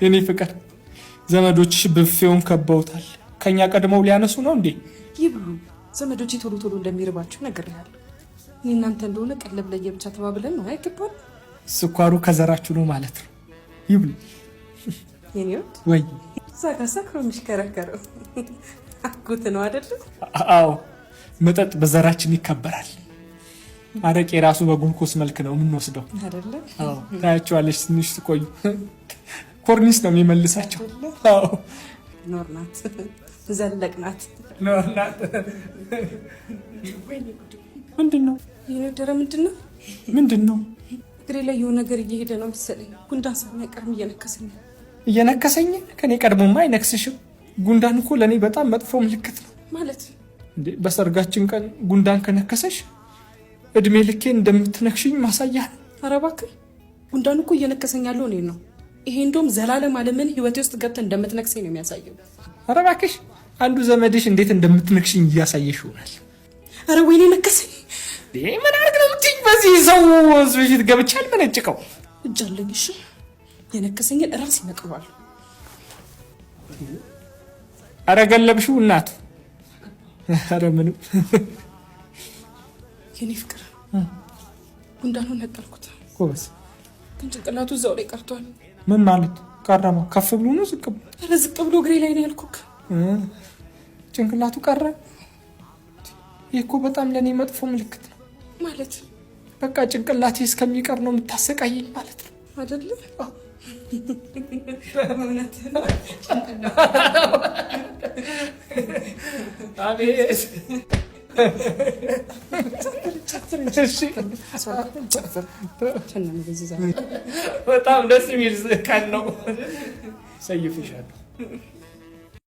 የኔ ፍቅር፣ ዘመዶችሽ ብፌውን ከበውታል። ከኛ ቀድመው ሊያነሱ ነው እንዴ? ይብሉ። ዘመዶቼ ቶሎ ቶሎ እንደሚርባቸው ነግሬሃለሁ። እኔ እናንተ እንደሆነ ቀለብ ለየብቻ ተባብለን ነው አይገባል። ስኳሩ ከዘራችሁ ነው ማለት ነው። ይብሉ። የኔ ወድ፣ ወይ። እዛ ጋር ሰክሮ የሚሽከረከረው አጎት ነው አይደለ? አዎ፣ መጠጥ በዘራችን ይከበራል። አረቄ ራሱ በግሉኮስ መልክ ነው የምንወስደው። አይደለ? አዎ፣ ታያቸዋለሽ። ትንሽ ስቆዩ ኮርኒስ ነው የሚመልሳቸው። አዎ። ኖርናት ዘለቅናት። ኖርናት። ምንድን ነው? የኔ ወደረ፣ ምንድን ነው? ምንድን ነው? እግሬ ላይ የሆነ ነገር እየሄደ ነው መሰለኝ። ጉንዳን ሳይሆን አይቀርም እየነከሰኝ። እየነከሰኝ? ከኔ ቀድሞማ አይነክስሽም። ጉንዳን እኮ ለእኔ በጣም መጥፎ ምልክት ነው። ማለት? እንዴ፣ በሰርጋችን ቀን ጉንዳን ከነከሰሽ እድሜ ልኬ እንደምትነክሽኝ ማሳያ ነው። ኧረ እባክህ፣ ጉንዳን እኮ እየነከሰኝ ያለው እኔን ነው። ይሄ እንደውም ዘላለም አለምን ህይወቴ ውስጥ ገብተህ እንደምትነክሰኝ ነው የሚያሳየው። ኧረ እባክሽ፣ አንዱ ዘመድሽ እንዴት እንደምትነክሽኝ እያሳየሽ ይሆናል። ኧረ ወይኔ ነከሰኝ። ምን አድርግ ነው የምትይኝ? በዚህ ሰው ህዝብ ፊት ገብቼ አልመነጭቀው። እጅ አለኝ። እሺ፣ የነከሰኝን እራሴ እነቅለዋለሁ። ኧረ ገለብሽው እናቱ። ኧረ ምንም። የኔ ፍቅር፣ ጉንዳኑን ነቀልኩት። ጎበዝ። ግን ጭንቅላቱ እዛው ላይ ቀርቷል። ምን ማለት ቀረማ? ከፍ ብሎ ነው ዝቅ ብሎ? ኧረ ዝቅ ብሎ እግሬ ላይ ነው ያልኩህ። ጭንቅላቱ ቀረ። ይህ እኮ በጣም ለእኔ መጥፎ ምልክት ነው። ማለት? በቃ ጭንቅላቴ እስከሚቀር ነው የምታሰቃየኝ ማለት ነው። አይደለም? እውነት። አቤት። በጣም ደስ የሚል ቀን ነው። ሰይፍሻለሁ።